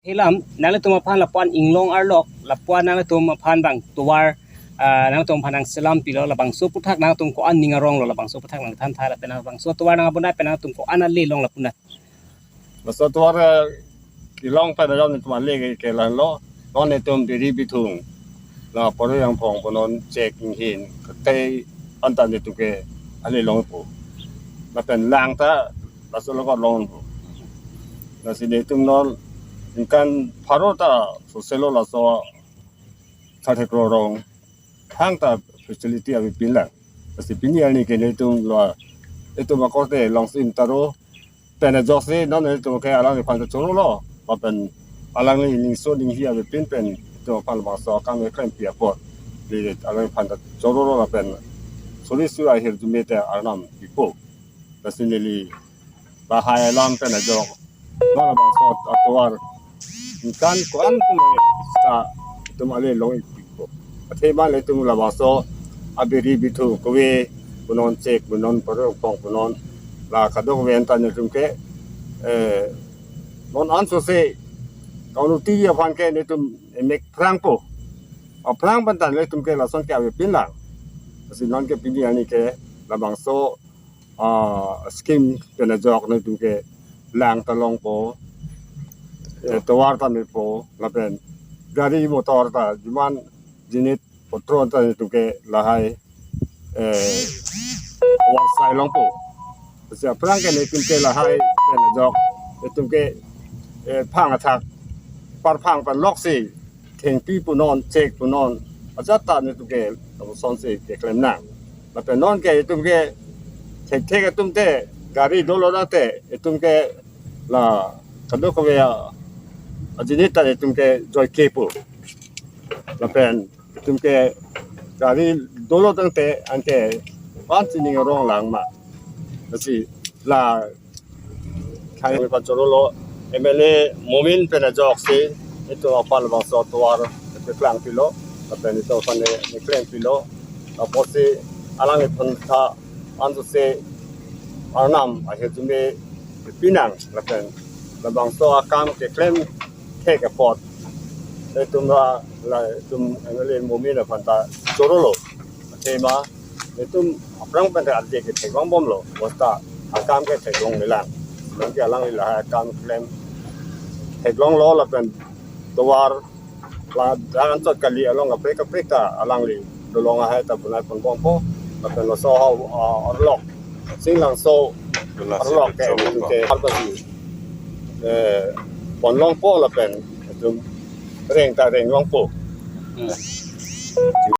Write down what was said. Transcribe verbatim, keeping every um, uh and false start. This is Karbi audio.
Hilam, nanglitum aphan lapuan inglong arlok, lapuan nanglitum aphan bang tovar, ah, nanglitum aphan nangselam pilo, labangso aphuthak nanglitum ko-an ning arong lo, labangso aphuthak nangthan tha lapen labangso tovar nang abonai pen nanglitum ko-an ale long lapunat. Laso tovar, eh, kelong pen alam netum ale ke, ke lang lo, non netum Biri Bithung, la Paro Yangphong punon Chek Inghin, kethei anta netum ke ale longpo. Lapen lang ta laso lo ko longpo. Lasi netum non ningkan pharo ta soselo laso Sathek Rorong thangta facility avepin lang. Lasi pini arni ke netum lo, netum akorte Longsim Taro pen ajoksi non netum ke alangliphan ta choro lo. Lapen alangli ningso ninghi avepin pen netum aphan labangso akam keklem pi apot, neli alangliphan ta choro lo lapen suri sura ahirjume ta arnam pipo. Lasi neli lahai alam pen ajok, non labangso atovar ningkan ko-an tum ta netum ale long-ikpo. Athema netum labangso a Biri Bithung kove punon Chek punon Paro Yangphong punon la kadokave anta netum ke, eh, non ansose kaunuti aphan ke netum emek phrangpo. Aphrang pen ta netum ke lason ke avepin lang. Lasi non ke pini arni ke labangso, ah, scheme pen ajok netum ke lang ta longpo, eh, tovar ta mepo, lapen gari motor ta juman jinit potron ta netum ke lahai, eh, avarsai longpo. Lasi aphrang ke netum ke lahai pen ajok netum ke, eh, phang athak parphang pen loksi thengpi punon, Chek punon, ajat ta netum ke labangson si keklem nang. Lapen non ke netum ke thekthek atum te gari dolo tangte netum ke la kadokave a, ajinit ta netum ke joike po. Lapen netum ke gari dolo tangte anke pan sining arong lang ma. Lasi la thang pa choro lo, M L A Momin pen ajoksi netum aphan labangso tovar keklang pilo, lapen netum aphan ne, neklem pilo, apotsi alangliphan ta ansose arnam ahirjume pinang, lapen labangso akam keklem thek apot netum la, la netum M L A Momin aphan ta choro lo. Athema netum aphrang pen ta arje ke theklong bomlo, bosta akam ke theklongle lang. Nangke alangli lahai akam klem theklonglo lapen tovar la dan chot kali along kaprek kaprek ta alangli dolong ahai ta bonai pon bompo. Lapen laso ha, ah, arlok Singlangso arlok ke, ke arpasi, eh, pon longpo lapen netum reng ta reng longpo. Hmm.